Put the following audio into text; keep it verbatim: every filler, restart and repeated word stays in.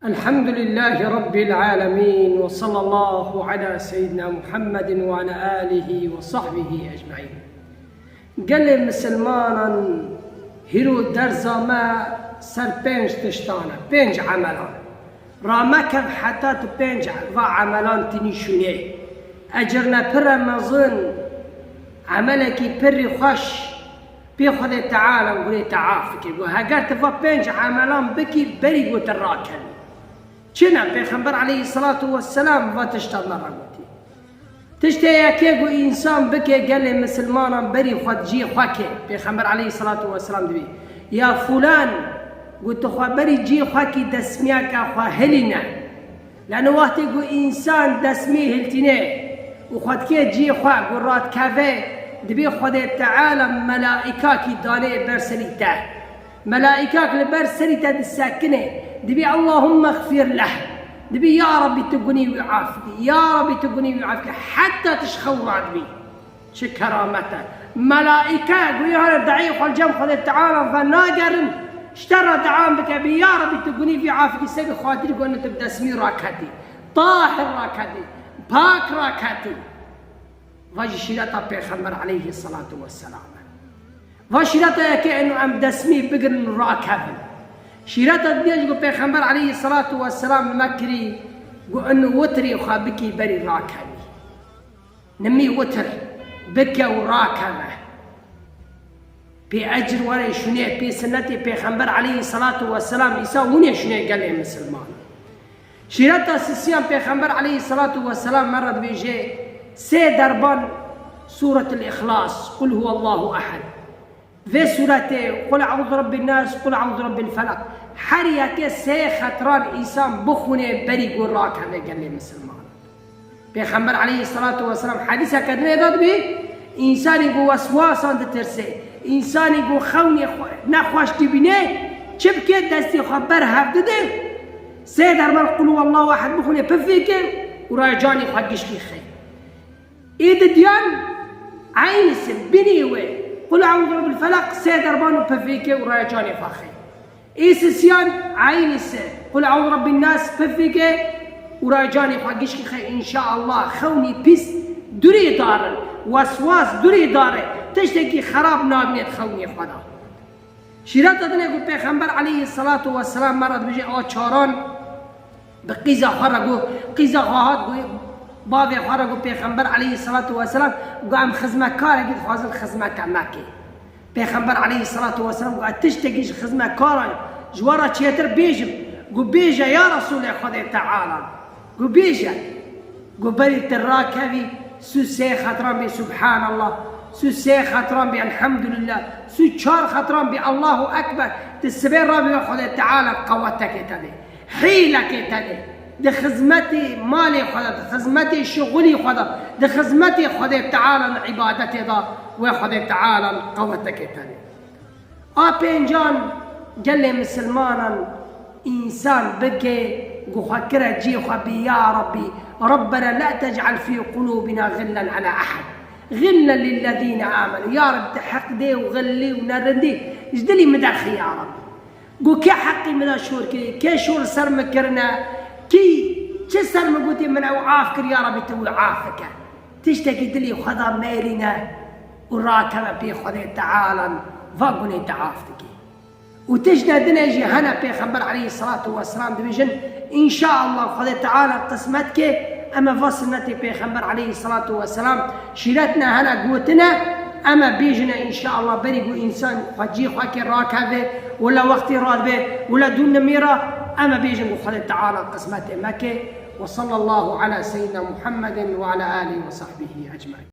الحمد لله رب العالمين وصلى الله على سيدنا محمد وعلى آله وصحبه أجمعين. Gelê misilmanan, hîro derza me ser pênc tiştan e, pênc emelan. Ramekev heta tu pênc va emelan tînî şûnê. Ecir ne pir e mezin, emelekî pirî xweş. Pê Xwedê Teala gurê te af bike. Got, heger tu va pênc emelan bikî, berî got tu rakevî. Çi ne? Pêxember aleyhisselatu vesselam va tişta me re gotî. Tiştê yekê got însan bike gelê misilmanan berî xwe ciyê xwe ke. Pêxember aleyhisselatu vesselam dibî, ya fulan, got tu xwe berî ciyê xwe kî, desmiyeke xwe hilîne. Lano wextê ku însan desmî hiltîne û xwe dikê cihê xwe ku radikeve, dibê Xwedê Teala melaîkakî danê ber serî te. Melaîkak li ber serî te disekine, dibê Allahümme xfir leh. Dibê ya Rabbî tu gunî wî af kî, ya Rabbî tu gunî wî af kî. Heta tu ji xew radibî. Çi keramet e! Melaîke goyê hane de'yê xwe li cem Xwedê Teala ve nagerin, ji te re de'an bike, bê ya Rebî tu gunî vî afirî sebî xatirî ku tu bi desmî raketî, tahir raketî, pak raketî. Va jî şîreta Pêxember aleyhî selatu weselam e. Va şîreta yekê eno em desmî bigirin û rakevin. Şîreta diye jî ku Pêxember aleyhî selatu weselam li me kirî ku eno witirî xwe bikî berî rakevî. Nimî witir bike û rakeve. Pê ecir were şûnê, pê sinnetê Pêxember aleyhî selatu weselam îsa hûnê şûnê gelê misilman. Şîreta sisiyan Pêxember aleyhî selatu weselam me re dibêje, sê derban Sûretul Îxlas, Qul huwallahu ehed. Vê sûretê, Qul eûzu rebbin nas, Qul eûzu rebbil felak, her yekê sê xetran însan bixwîne berî ku rakeve gelê misilman. Pêxember aleyhisselatu vesselam hedîseke dinê de dibê, însanî ku weswasan ditirse, însanî ku xewnê xwe nexweş dibîne, çi bike, destê xwe ber hev dide, sê derman Qul huwallahu ehad bixwîne, pifê ke û raya canê xwe gişkî xe. Ê didiyan eynî se, binê wê, Qul eûzu rebbil felak sê derman û pifê ke û raya canê xwe xe. Ê sisiyan eynî se, Qul eûzu rebbin nas pifê ke û raya canê xwe gişkî xe, înşaallah xewnî pîs durê darin, weswas durê dare, tiştekî xerab nabîne di xewnê xwe de. Şîreta dinê ku Pêxember aleyhî selatu weselam me re dibêje, a çaran bi qîza xwe re got, qîza xwe hat got, bavê xwe re got, Pêxember aleyhî selatu weselam got, em xizmetkarekî dixwazin xizmeta me ke. Pêxember aleyhî selatu weselam got, ez tiştekî ji xizmetkaran ji we re çêtir bêjim? Got, bêje ya Resûlê Xwedê Teala. Got, bêje. Got, berî tu rakevî, sû sê xetran bê Subhanallah, sû sê xetran bê Elhamdulillah, sû çar xetran bê Allahu Ekber. Tu sibê rabî we Xwedê Teala qewetekê te dê, hîlekê te dê. Di xizmetê malê xwe de, di xizmetê şixulî xwe de, di xizmetê Xwedê Teala, di îbadetê de we Xwedê Teala qewetekê te dê. A pêncan, gelê misilmanan însan bike ku xwe kire cî xwe bê, ya Rabbî, Rabbena la tec'al fî qulûbina xillen ala ehad, xillen lillezîne amenû. Ya Rabbî, tu heqdê û xillî û nerindî ji dilî min derxî, ya Rabbî. Ku kê heqî min a şor kirî, kê şor ser min kirine, kî çi ser min gotî, min ew af kir, ya Rabbî, tu wî af bike. Tiştekî dilê xwe de mêrîne û rakeve pê Xwedê Teala, va gunê te af dikî. Û tiştê dinê jî hene, Pêxember aleyhî selatu weselam dibêjin, înşaallah Xwedê Teala qismet ke, em ê va sinnetê Pêxember aleyhî selatu weselam, şîret ne hene gotine, em ê bêjine înşaallah, berî ku însan xwe cî xwe ke rakeve, wila wextê radibe, wila dûn nimîra, em ê bêjin ku Xwedê Teala qismetê me ke. Ve sallallahu ala seyyidina Muhammedin ve ala alihi ve sahbihi ecmaîn.